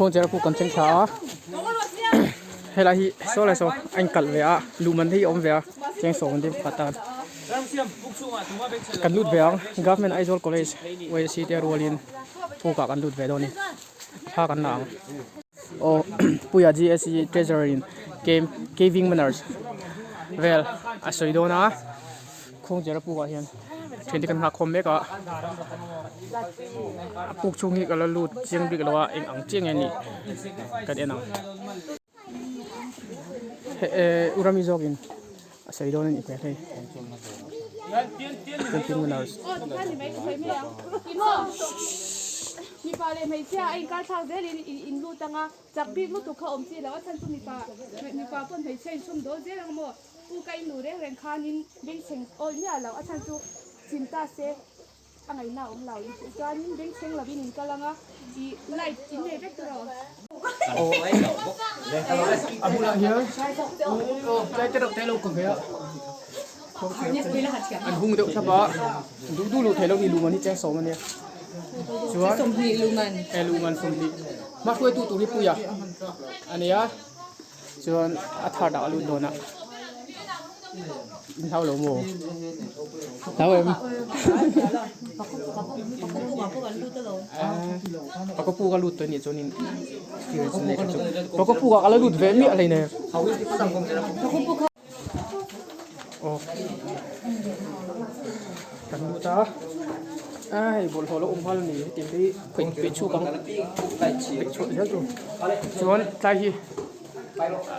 Khuangchera puk kan thleng thla a helai hi saw leh saw a inkalh ve a luh man te hi a awm ve a cheng sawm an ding pakhat tan kan lut ve ang Government Aizawl College YSC te rualin pukah kan lut ve dawn a ni thla kan la ang aw Puia GSC Treasurer in caving manners vel a sawi dawn a. Khuangchera pukah hian thiante kan nghah khawm mek a a puk chhung hi ka la lut chiang bik lo a eng ang chiah nge nih kan en ang eh u rami zawkin a sawi dawn a nih hmel hei camping winners. Pu ka innu reng reng khanin bengchheng awi miah lo, a chhan chu chim ta se a ngaihna a awm lo. Chuanin bengchheng lovin in kal ang a, i light in nei vek tur aw. A bulah hian tlai te reuh te lo ka ve a, an hung deuh thlap a, duh duh luh theih loh ni luman hi cheng sawm a nia, chuan e luman 20 hmahruaitu tur hi Puia a nia. Chuan a third ah a lut dawn a in hlau lo maw hlau em Pakapu ka lut tawh nih chuan in experience nei tha chu Pakapu ah ka la lut ve miah hlei nei aw kan lut a a hei bawlhhlawh lo awm nghal a ni hetiang te hi peih peih chhuak ang peih chhuah zel tur chuan tlai hi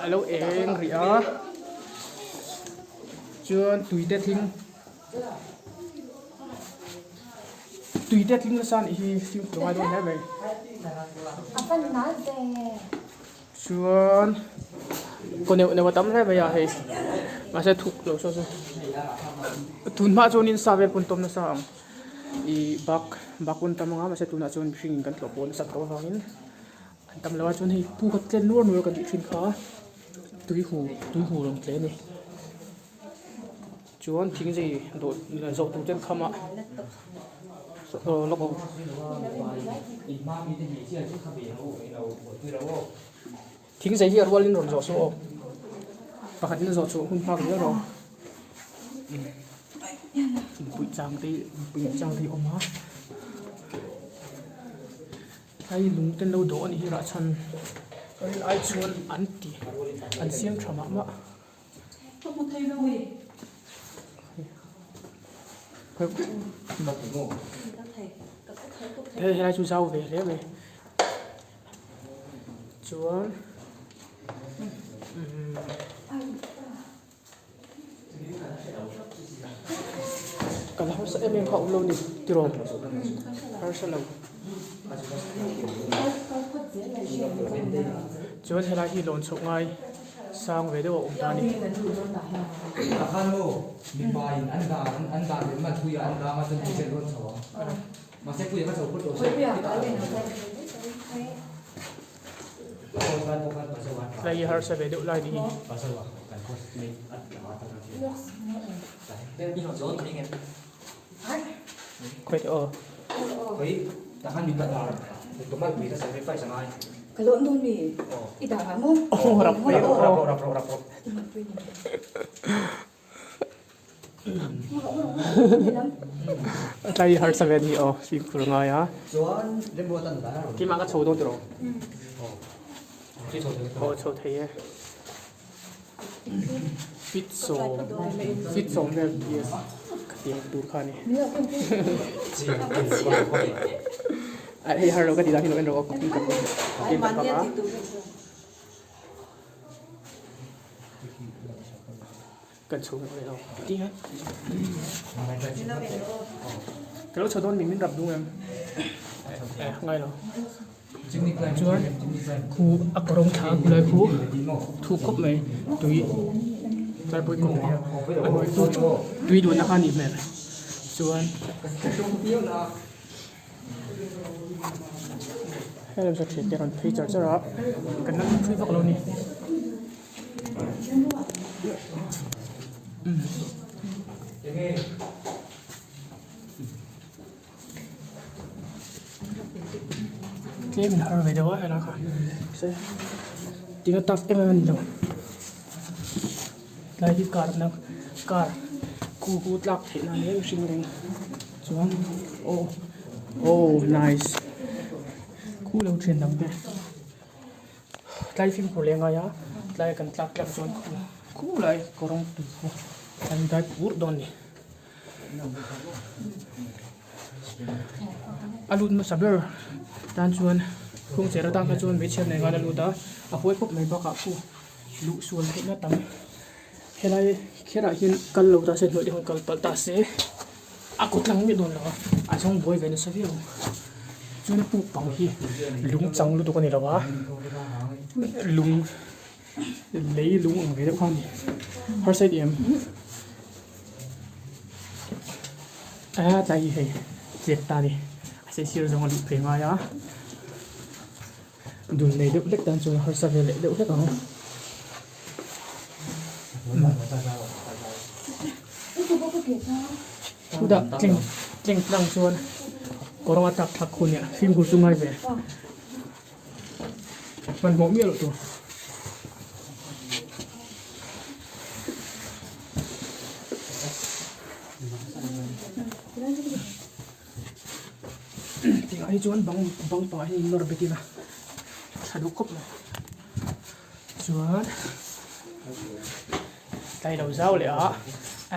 a lo eng rih a chuan tui te tling tui te tling nasa anih hi fimkhur a ngai dawn hle mai chuan kaw neuh neuh a tam hle mai a hei mahse thuk lo saw chu tun hma chuanin sa vel pawn tawm nasa ang ih bak bak pawn tam anga mahse tunah chuan mihring in kan tlawh pawh nasat tawh avangin an tam lo a chuan hei pu kha tle nuar nuar kan tih thin kha tui hu tui hu rawn tle a ni chuan thing zei dawh zawh tur ten kham a aw lawk aw. Thing zei hi a rualin rawn zawh suh aw pakhatin a zawh chhuah hun nghak zel rawh inpuih chang te inpuih chang te hi a awm a hei lung te an lo dawh a nih hi rah chhan ka rin ai chuan an ti an siam tha mah mah. Hei helai chu zau ve hle mai chuan umm kan harsa em em kha a awm lo a ni tiraw harsa lo chuan helai hi lawn chhoh ngai sang ve deuh a awm ta a ni. Tlai hi harsa ve deuh lai ni hi. Khawi teh aw. Aw rap ve aw. Tlai hi harsa ve a ni aw fimkhur a ngai a keimah ka chho dawn tiraw aw chho thei e fit sawm fit sawm vel yes ka ti ang tur kha a ni hei har lo ka tih dan hi lo en rawh aw ka ka a. Kan chho vek leh lo ti hian ka lo chho dawn min min rap dung em eh ngai lo chuan khu a kawrawng thla a kulai khu thu khawp mai tui tlai pawh i kawng a hnuai khu tui duhna kha a nih hmel chuan helai chu thiante rawn phei char char a kan la thui vak lo a ni. Tlem in har ve deuh a helai kha se tinga tough em em a ni lo tlai hi car na car khu khu tlak theih na ania mihring reng chuan aw aw nice khu lo thian dang te tlai fimkhur leh ngai a tlai kan tlak tlak chuan khu khu lai kawrawng tui khu an dai pur dawn a ni. A lut hmasa ber tan chuan kawng cher atang kha chuan hmeichhia nei ngai a lut a a huai khawp mai bakah pawh luh sual theihna tam helai kherah hian kal lo ta se hnuai te hian kal palh ta se a kut tlang miah dawn lo a a zawng buai ve nasa viau chuan puk pang hi lung chang lutuk a ni lo a lung lei lung ang ve deuh kha a ni harsa i ti em. A tlai hi hei chet ta a ni a sei sir zawng a luh phei ngai a dul nei deuh hlek tan chuan harsa ve leh deuh hlek ang chutah tleng tleng tlang chuan kawr anga tlak thlak khu nia fimkhur chu ngai ve hmanhmawh miah loh tur. Tihah hi chuan bang bang pah hi nawr bet ila tha duh khawp mai chuan tlai lo zau leh a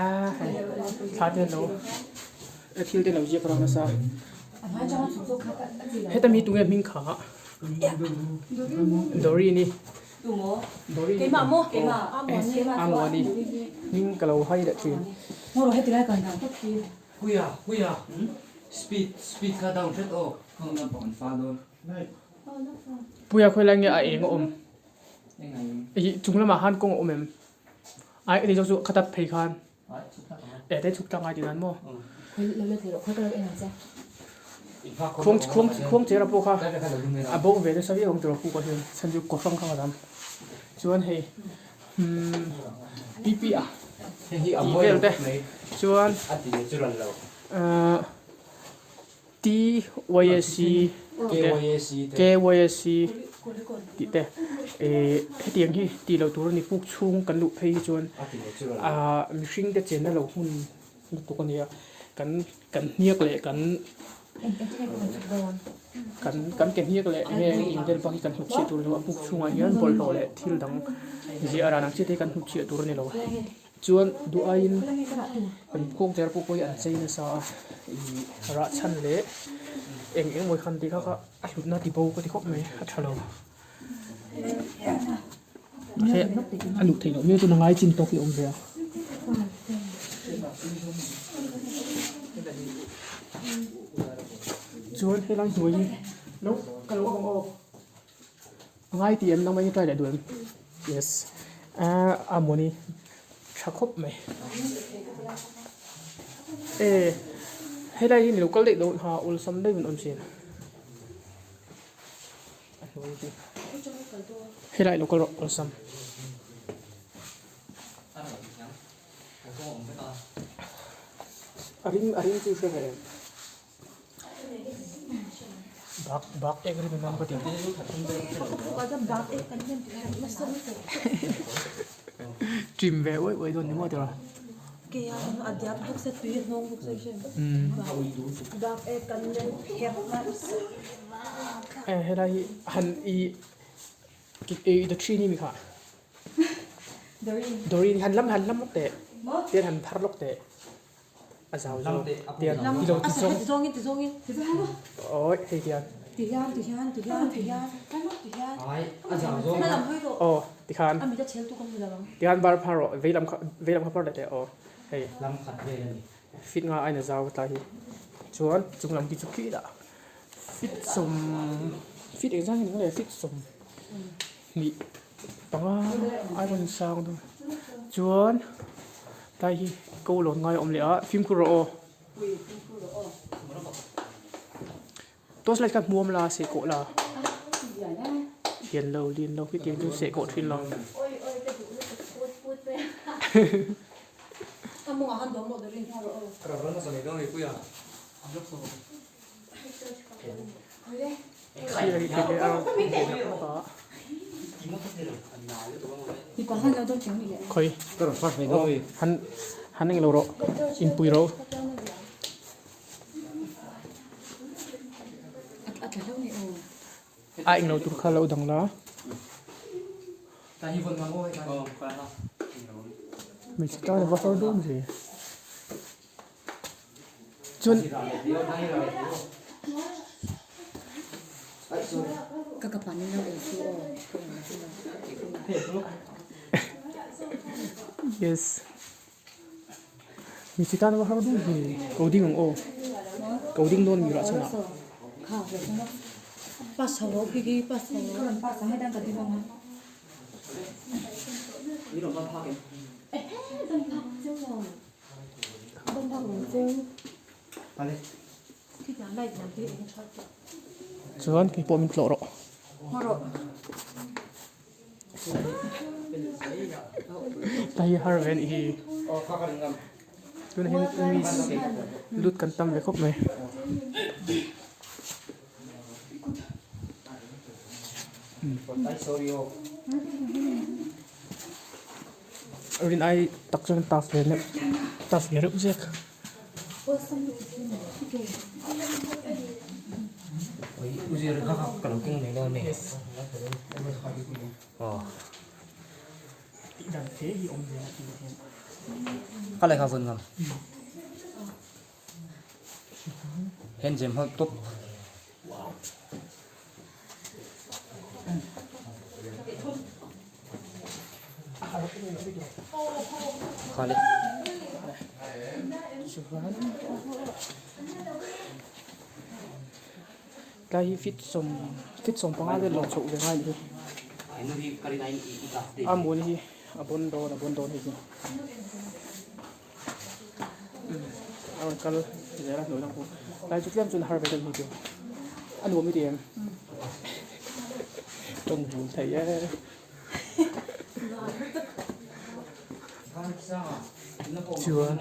a hei thla te lo thil te lo ziak rang nasa heta mi tunge hming kha Dorini. Keimah maw? Keimah. Amuani. Hming ka lo hai leh thin. Maw heti lai kan dan tawp hi. Huia huia speed speed kha down hret aw khang lampang an fal dawn. Puia khawi lai nge a eng a awm? Ih chung lamah khan kawng a awm em? Ai ani zawk chu kha tap phei khan. E te chhuk tlang ngai tih dan maw? Khuang khuang khuang chera pawh kha a bo ve nasa viau ang tiraw puk ah hian chhan chu kaw hrang hrang a dam chuan hei umm pipi a tih vel te chuan ahh TYSC tih te KYSC tih te ehh hetiang hi tih loh tur a ni puk chhung kan luh phei hi chuan ahh mihring te chenna loh hmun lutuk a ni a kan kan hniak leh kan kan kan ke hniak leh enge in vel bak hi kan hnut chhiah tur a ni lo a puk chhungah hian bawlhhlawh leh thil dang ziah ran ang chi te hi kan hnut chhiah tur a ni lo. Chuan duh aiin kan kawngter pawh pawh hi an chei nasa a ih rah chhan leh eng eng mawi khan tih kha kha a hlutna ti bo ka ti khawp mai a tha lo mahse a luh theih loh miau chuan a ngai chin tawk hi a awm ve a. Chuan helai hnuai hi lo ka lo awm ang aw. A ngai tih em nangmah hi try leh duh em yes ahh a mawni tha khawp mai e helai hi ni lo kal daih dawn ha awlsam daih in awm thin a hnuai hi helai lo kal rawh awlsam. A ring a ring chu hre ve em. Bak bak ek ri nam ka ti. Trim ve uai uai dawn ni maw tira. Helai hi han i i the tree ni mi kha. Dorin han lam han lam lawk teh. Tian han phar lawk teh. A zau zawk tian i lo ti zawng zawngin ti zawngin ti zawng awi hei tian ti hian ti hian ti hian ti hian ti hian a zau zawng hma lam hawi rawh aw ti khan a mit a chhel tu ka hmu lo ang ti khan bar phar rawh vei lam kha vei lam kha phar leh teh aw hei lam khat vel a ni fit nga ain a zau tlai hi chuan chung lam khi chu khi dah fit sawm fit engzah nge ni le fit sawm hnih panga ai rawn sang dawn chuan tlai hi ko lawn ngai a awm leh a fimkhur rawh aw torchlight kha hmuam la seh kawh la lian lo lian lo hetiang chu seh kawh thin lo Thlir hi kele a a khawi han han englo rawh inpui rawh a englo tur kha lo dang la hmeichhe tan a va har dawn ve. Chuan yes hmeichhe tan a va har dawn ve ko ding ang aw ko ding dawn mi rah chhan ah. Chuan kei pawh min tlawh rawh. Ta hi har ve anih hi. Tunah hian mi lut kan tam ve khawp mai. Rin ai tak chuan tough ve deuh tough ve reuh zek. Chuan tlai hi feet sawm feet sawm panga vel lo chhoh ve ngai a nih hi a mul hi a bawn dawn a bawn dawn hei hi a rawn kal zel a hnuai lam pawh tlai chu tlem chuan a har ve deuh a ni tih a nuam i ti em tawng bul thei e. Chuan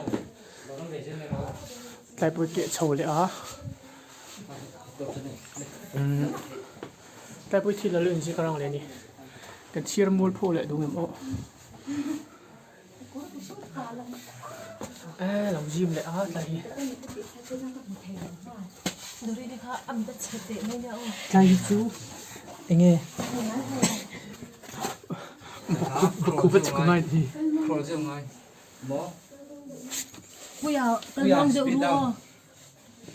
tlai pawh keh chho leh a umm tlai pawh thil a lo inzir rang leh a ni kan chhiar mual pho leh duh ngem aw. E lo zim leh a tlai hi tlai hi chu enge bawkkhup a chhuk ngai hi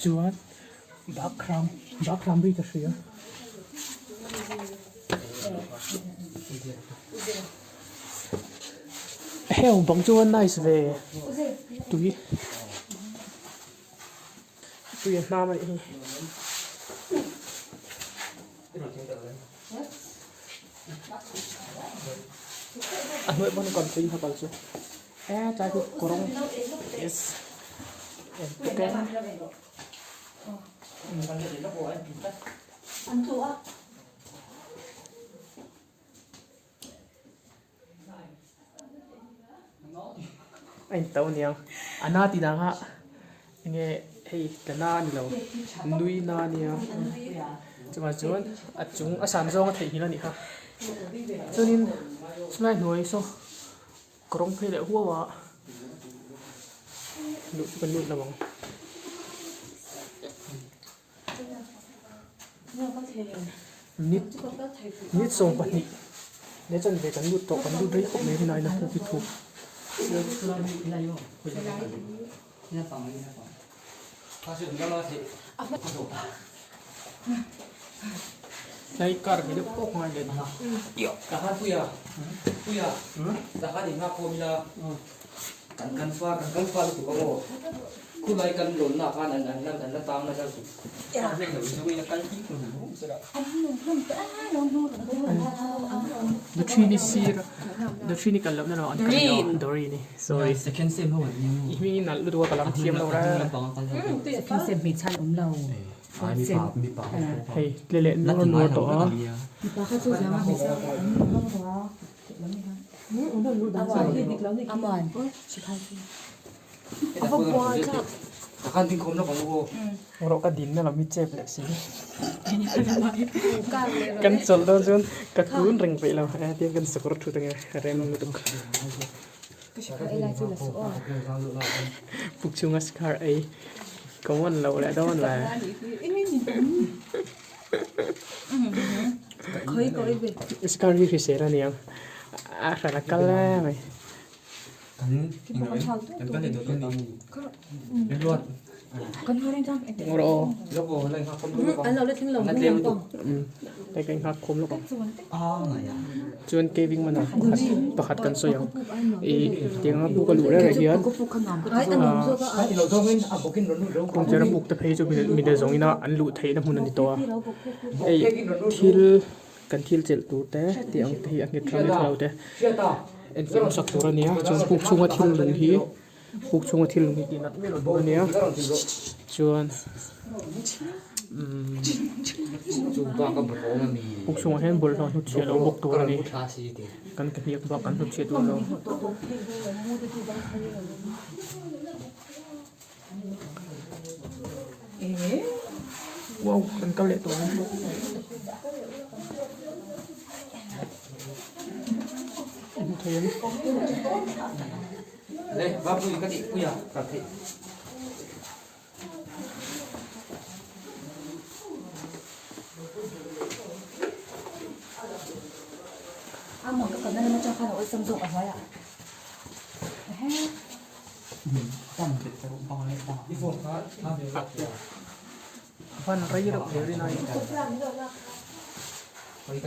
chuan bakhram bakhram ri ka hria. Heng bang chu a nice ve tui tui a hnam a nih hi. A hnuai pawn kan tui nghak ang chu e tlai hi kawrawng yes en tuk e. A in to aniang a na tih dang ah enge hei tla na a ni lo nui na ania chuvang chuan a chung a san zawng a theihnghilh a nih kha chuanin chulai hnuai saw kawrawng phei leh huau a luh chu kan lut lo ang. Nit 20 leh chanve kan lut tawh kan lut rei khawp mai rinai na thuk hi thuk. Tlai kar ve deuh pawk ngai leh Dorini sir Dorini kal lohna rawh an kal lo Dorini sorry i hming in nalh lutuk a ka lam thiam lo reng hei tle leh nuar nuar tawh a. Takhan ding khawm lawk ang u aw. Rawh ka dinna lam hi chep leh si. Kan chawlh dawn chuan ka kun reng peih lo. He tiang kan sakawr thut ange rem lutuk. Puk chhunga scar ei common lo leh dawn le. Scar hi hrisel aniang a hran a kal em mai. Chuan caving man ah pakhat kan sawi ang ih tiang a buk a luh reng reng hian kawngcher a buk te phei chu mi zawng ina an luh theihna hmun a ni tawh a hei thil. Kan thil chelh tur te tih ang te hi a nghet tha nghet lo te enfiah hmasak tur a ni a chuan puk chhunga thil nung hi puk chhunga thil nung hi tih nat miah loh a ni a chuan umm puk chhungah hian bawlhhlawh hnutchhiah loh bawk tur a ni kan ke hniak bak kan hnutchhiah tur lo. Wow kan kal leh tawh ang. Hmu thei ang. Le, va pui ka tih pui a, kal theih. Amah ka kalna lam atang khan a awlsam zawk a hnuai ah. Van rei reuh hle rin a in. Helai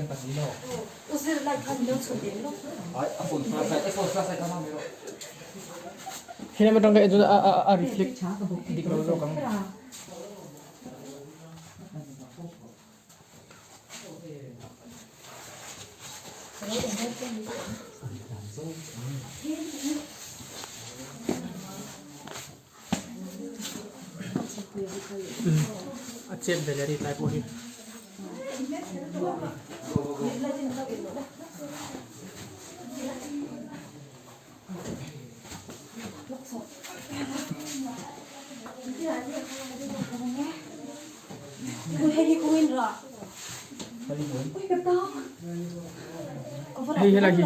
atang ka en chuan a reflect dik lo zawk ang. A chet ve leh a ni tlai pawh hi. Hei helai hi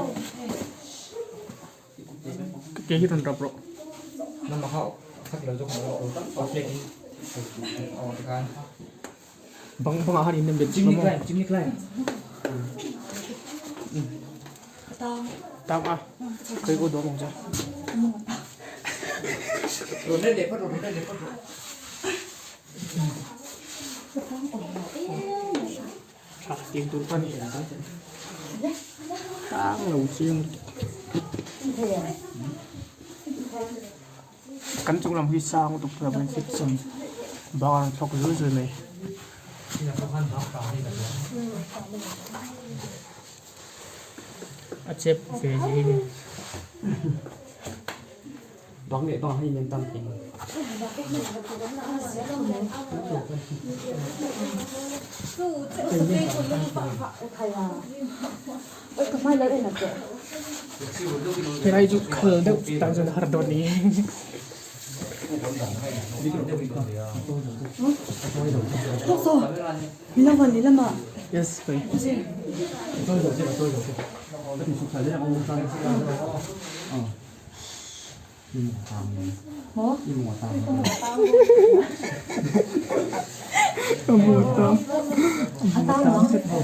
ke hi rawn rap rawh. Bang bangah khan in nem bet chiah maw? Tang a kei ko dawm ang che. Tha tiang tur pawh a ni. Tang lo chiang lutuk. Kan chung lam hi sang lutuk tur a ban fit chuan bang a rawn thlawk zui zui mai. A chep ve zia hi hei. Bang leh bang hi in tam thei. Helai chu khal deuh tan chuan har dawn ni. Yes hei.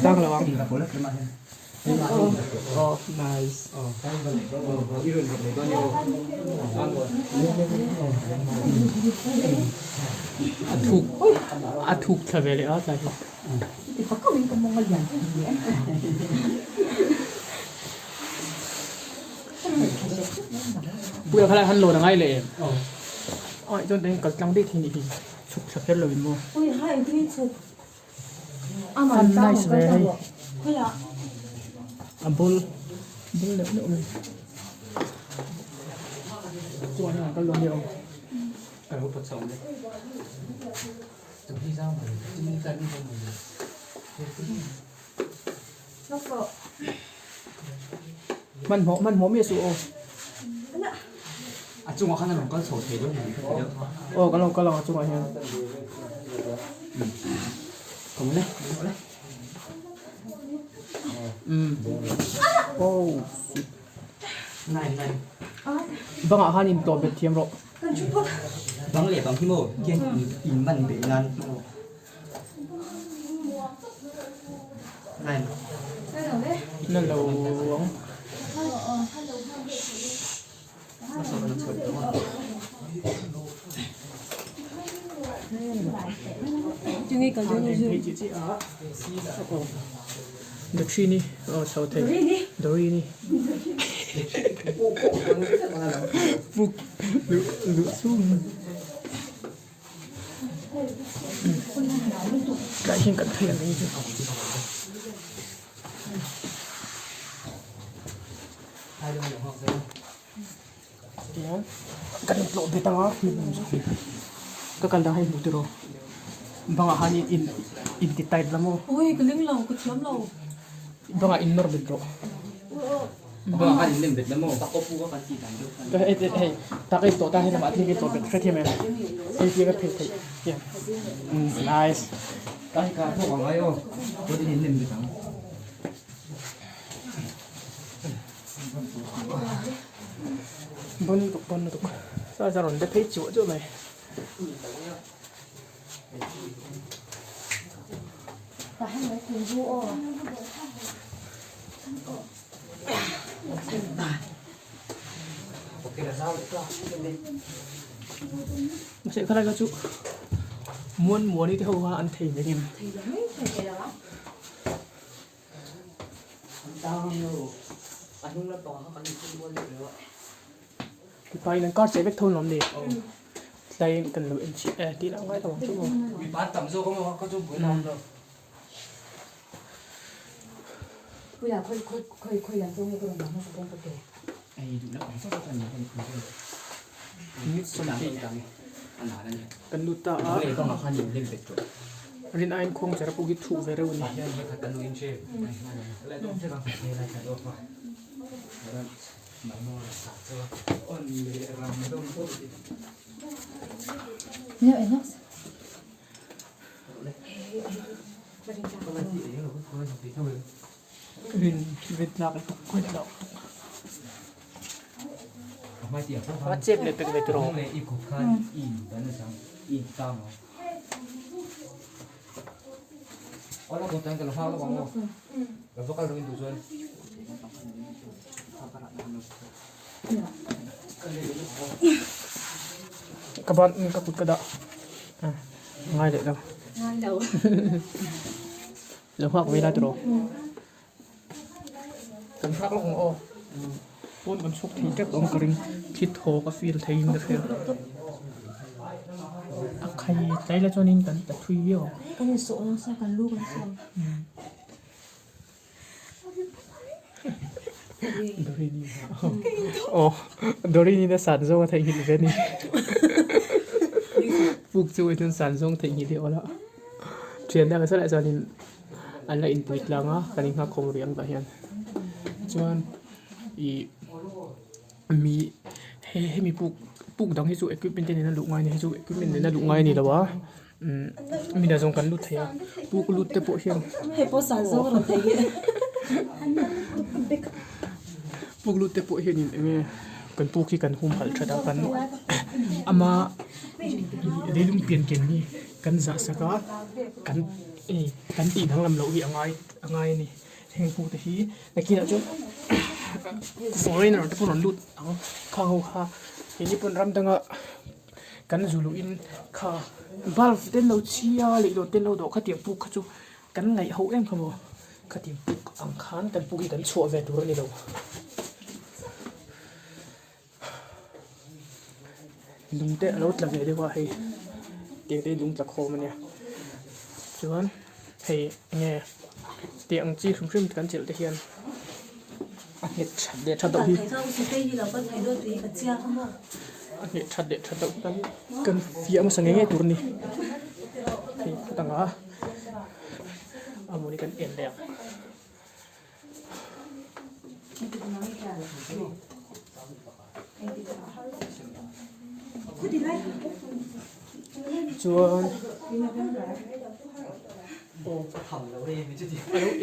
Tang lo ang. Oh, nice. A thuk a thuk thla ve leh a tlai hi. Puia kha lai han lawn a ngai leh em? Ai chuan eng kal tlang daih thei nih hi chhuk thla kher lo in maw? Fan nice ve hei a bul bul neuh neuh mai chuan hei an kal dawn nia aw. Hmanhmawh hmanhmawh miah suh aw. Chungah khan a rawn kal chho thei dawn em ka ti deuh. Aw kan lo kal ang a chungah hian. Kawng le, kawng le. Umm. Oh. Nine nine. Bangah khan in tlawh bet thiam rawh. Bang leh bang hi maw khian in man beh nan hmang rawh. Nine. Na lo ang. Dorini aw chho thei Dorini puk luh luh chhung tlai hian kan phei ang chu. Tihian kan intlawh bet anga ka kal dang hei hmuh tiraw bangah khan in in ti tight la maw Ui ka ling lo ka thiam lo bangah in nawr bet rawh Bangah khan in nem bet la maw hei hei tak a intlawh ta hei lamah thil ka intlawh bet hrethiam em hei hi ka phei theih hian nice. Ka hi ka thawk ang ai aw chuan in nem bet ang. Bon lutuk bon lutuk saw chuan rawn be phei chuah chuah mai. Mahse khalai kha chu muan muani te ho kha an thei ve em. Mipa in an kar cheh vek tho lawm ni tlai in kan lo en chih e tih lah ngai lo ang chu maw. Kan lut ta a rin aiin khuang chera pawh hi thuh ve reuh a ni. Rin rin tlak lutuk khawi tlak lutuk a chep leh pek ve tiraw. Ka ban ka kut ka dah ngai leh lo. Lo nghak ve la tiraw. Kan nghak lawk ang aw. Pawn kan chhuak thei tep awm ka ring. Thli thaw ka feel thei in ka hria. A khai tlai la chuanin kan ta thui viau ang. Kan insawh nasa kan lu kan sawm. Dorini aw Dorini na san zawng a theihnghilh ve a ni. Puk chu chuan san zawng theihnghilh hi a awm a. Thian dang salah chuanin an la inpui tlang a kan inghak khawm rih ang tah hian chuan ih mi he hemi puk puk dang hi chu equipment te nena luh ngai a ni hei chu equipment nena luh ngai a ni lo a umm mi na zawng kan lut thei a puk lut te pawh hian hei pawh san zawng a rawn thei hi puk lut te pawh hianin eng nge kan puk hi kan humhalh that a kan ama leilung pian ken hi. Kan zah sak a, kan ei kan tih danglam loh hi a ngai a ngai a ni. Heng puk te hi nakinah chuan foreigner te pawh rawn lut ang khang ho kha keini pawn ram danga kan zu luhin kha bulb te an lo chhia a leh dawt te an lo dawh khatiang puk kha chu kan ngaih ho em kha maw khatiang puk ang khan kan puk hi kan chhuah ve tur a ni lo. Lung te a lo tla ve deuh a hei tiang te hi lung tla khawm a nia chuan hei enge tih ang chi hrim hrim kan chelh te hian a nghet that leh that loh hi a nghet that leh that loh hi kan fiah hmasa ngei ngei tur a ni hei phawt ang a a mawni kan en leh ang. Chuan aw a lo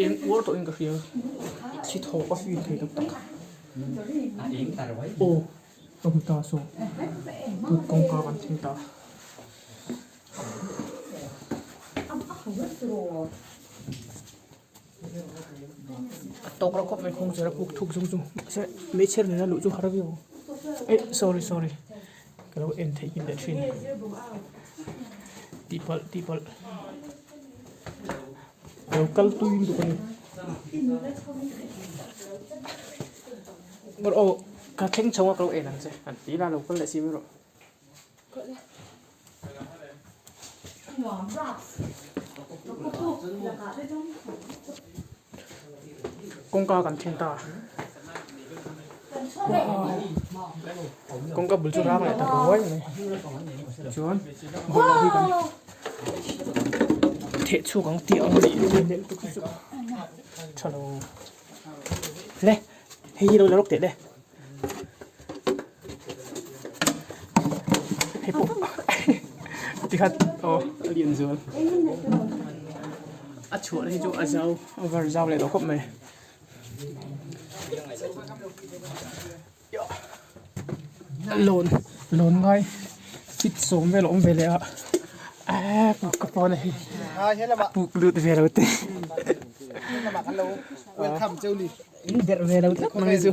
eng uar tawhin ka hria thli thaw a feel thei tak tak aw ka hmu ta saw tut kawngka kan thleng ta. A tawk reuh khawp mai khawng chera puk thuk zawng chu mahse hmeichhe nena luh chu har viau eh sorry sorry ka lo en theih nghin leh thin tihpalh tihpalh a lo kal tui lutuk a ni aw ka thleng chho a ka lo en ang che an ti ila lo kal leh si mai rawh. Kawngka kan thleng ta kawngka bul chu rang leh ta ruai mai chuan bawlhhlawh hi kan theh chhuak ang tih ang leh lutuk hi chu tha lo le hei hi lo la rawk teh le. Hei pawh tikhat aw a lian zual a chhuah na hi chu a zau a var zau leh tawh khawp mai lawn lawn ngai fit sawm vel a awm ve leh a eee puk ka pawn a hi a puk lut ve lo te. In berh ve lo tlat mai chu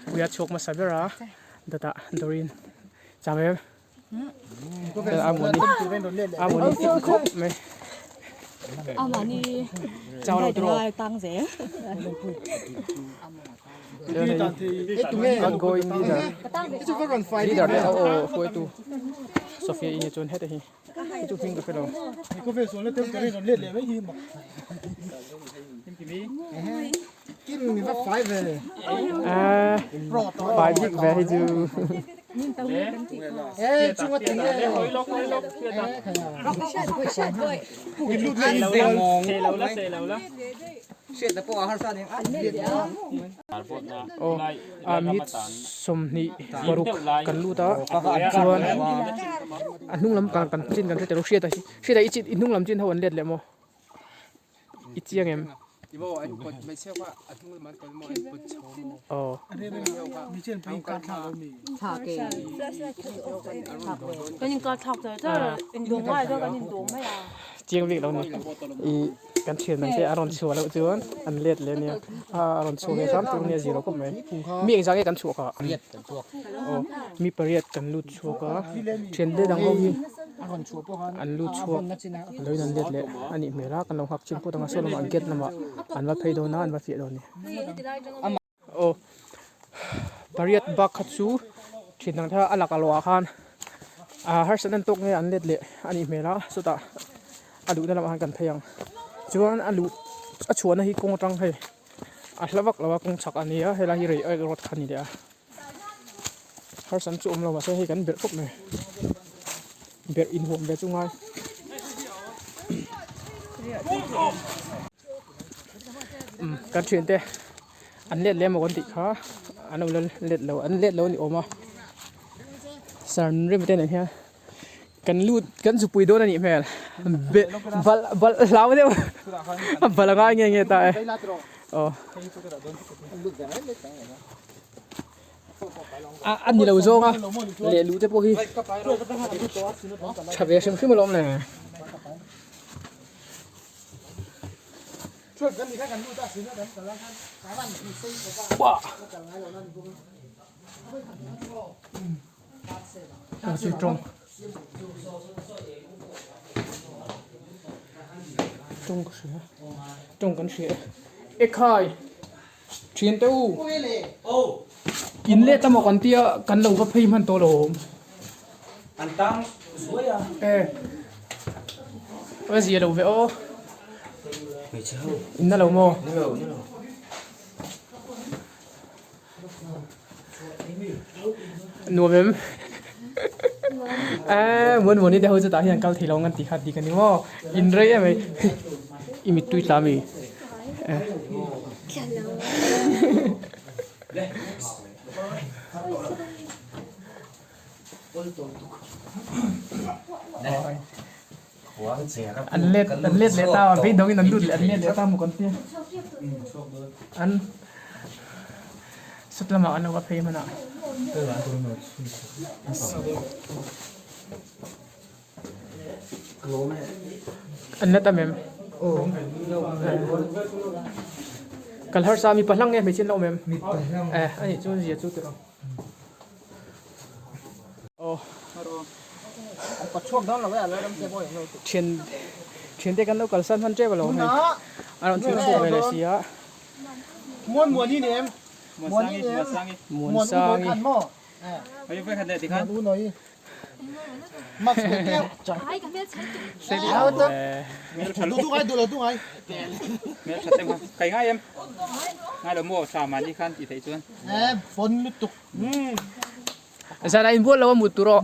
Puia chhuak hmasa ber a dawtah Doreen chau em Amawni Amawni fit khawp mai Amawni chau lo tawh Outgoing leader leader leh aw hruaitu Sophia i nia chuan heta hi. Hei chu hming ka hre lo. Ahh fai bik ve hei chu. Aw a minute 26 kan lut a chuan a hnung lam kan kan chin kan hre tel hriat a hriat a i chin i hnung lam chin ho an let leh maw i chiang em aw. Chiang bik lo ni i. Kan thian ang te a rawn chhuah loh chuan an let leh ania a rawn chhuah ve hram tur ania zir lo khawp mai mi engzah nge kan chhuah kha aw mi pariat kan lut chhuak a thian te dang ho hi an lut chhuak lo in an let leh a nih hmel a kan lo nghak chin phawt ang a saw lamah gate lamah an va phei dawn a an va fiah dawn a ni aw pariat bak kha chu thian dang te a lak a lawh ah khan ah harsatna an tawk nge an let leh a nih hmel a chutah. A luhna lamah khan kan phei ang chuan a luh a chhuahna hi kawng atang hei a hla vak lo a kawng chhak a ni a helai hi rei road kha a ni leh a harsatna chu awm lo mahse hei kan berh khawp mai berh inhuam ve chu ngai. Kan thiante an let leh emaw kan tih kha an lo la let lo an let lo a ni awm a sir rem te nen hian. Kan lut kan zupui dawn a nih hmel be balh balh hlau deuh balh a ngai nge nge ta e aw a a ni lo zawng a leh luh te pawh hi tha ve hrim hrim alawm le. Chu tawng tawng ka hria tawng kan hria e ekhai thian te u in let emaw kan tia kan lo va phei hman tawh lo awm an tang zuai a e a zia lo ve aw in na lo maw Nuam em? Eee muan muan i te ho chu tah hian kal thei lo ang an tih kha dik a ni maw? In rei em mai i mittui tla mi? An let an let leh ta a beidawngin an lut leh an let leh ta maw kan tia an sut lamah an lo va phei hman a. An la tam em? Kal harsa mipa hlang nge hmeichhia an la awm em? Eh a nih chuan zia chu tiraw. Aw thian thian te kan lo kalsan hman tep alo hei a rawn thil chhuak ve leh si a. Muansangi. Zan ah inbual lo a mut tur aw.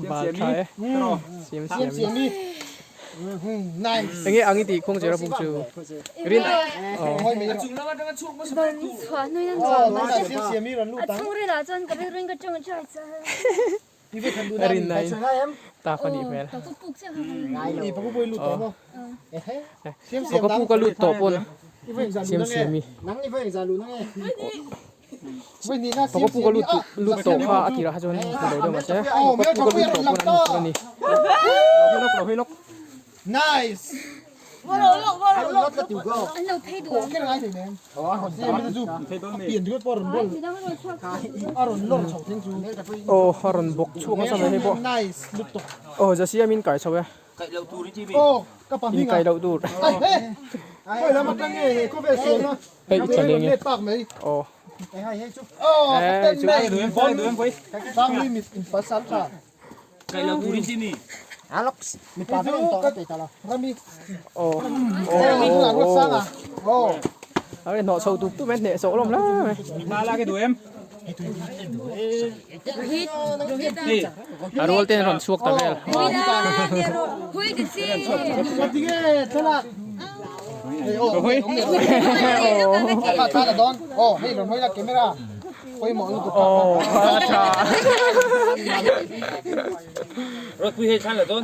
Bal tha e. Siam siam i. Enge ang i tih khawng zira buk chu. Rin aw. Rin na in tak a nih hmel. Aw ka pu ka lut tawh pawn siam siam i. Ka pu ka lut lut tawh kha a tirah kha chuan hmu lo deuh mahse ka pu ka lut tawh pawn an hmu tur a ni. Aw a rawn bawk chhuak nasa mai hei pawh aw zasiam in kai chho e in kai loh tur hei i tla leng e aw eh chu aw aw aw a hnawh chho tup tup mai hneh sawh lawm lai mai. A rual ten rawn chhuak ta vel.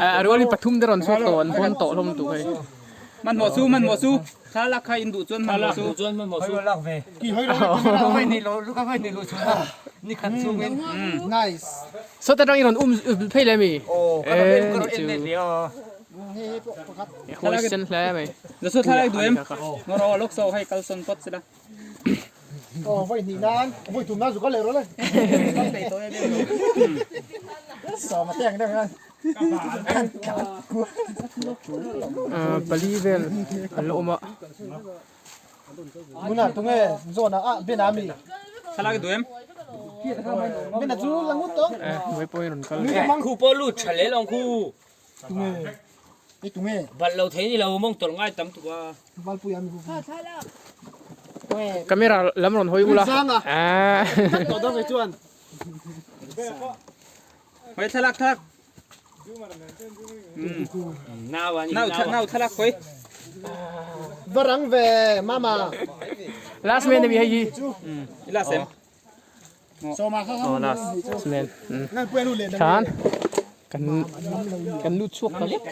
A rual in pathum te rawn chhuak tawh an hawn tawh hlawm tur hei. Sawta tang i rawn um phei leh mi? Eh nih chu. Huai sen hle mai. Pali vel an la awm a. Eh hnuai pawhin rawn kal ve. Camera lam rawn hawi ula. Last man ami hei hi. Last man. Than kan kan lut chhuak ta vek.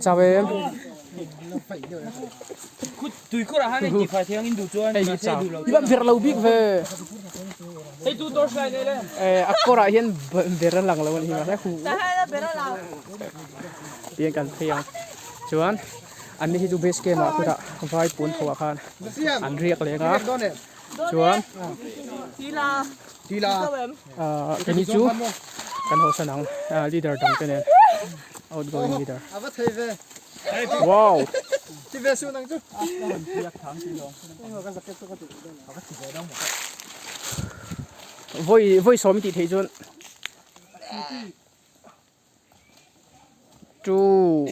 Chau em. Hei hi chau. I va ber lo bik ve. Eh a kawrah hian ber a lang lo a ni hi mahse huh tihian kan phei ang chuan an ni hi chu base camp ah khutah vai pawn tho ah khan an riak leng a chuan ah keini chu kan haw san ang ah leader dang te nen outgoing leader wow. Vawi vawi sawm i tih theih chuan two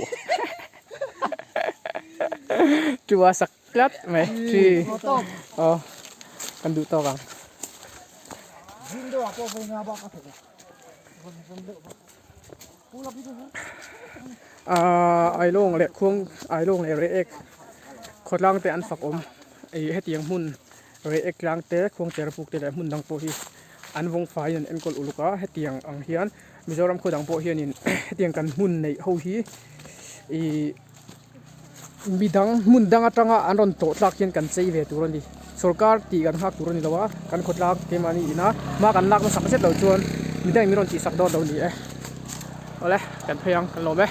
two a sak tlat mai three aw kan duh tawk ang. Aaa ailawng leh khuang ailawng leh reh ek. Khawtlang te an fak awm ih hetiang hmun Reiek tlang te khuangcher puk te leh hmun dang pawh hi an vawng faiin an enkawl uluk a hetiang ang hian Mizoram khaw dang pawh hianin hetiang kan hmun neih ho hi ih midang hmun dang atanga an rawn tawh tlak hian kan chei ve tur a ni sorkar tih kan nghak tur a ni lo a kan khawtlang keimahni ina hma kan lak nasak zet loh chuan midangin min rawn tihsak dawn lo ni e awle kan phei ang kan lawm e.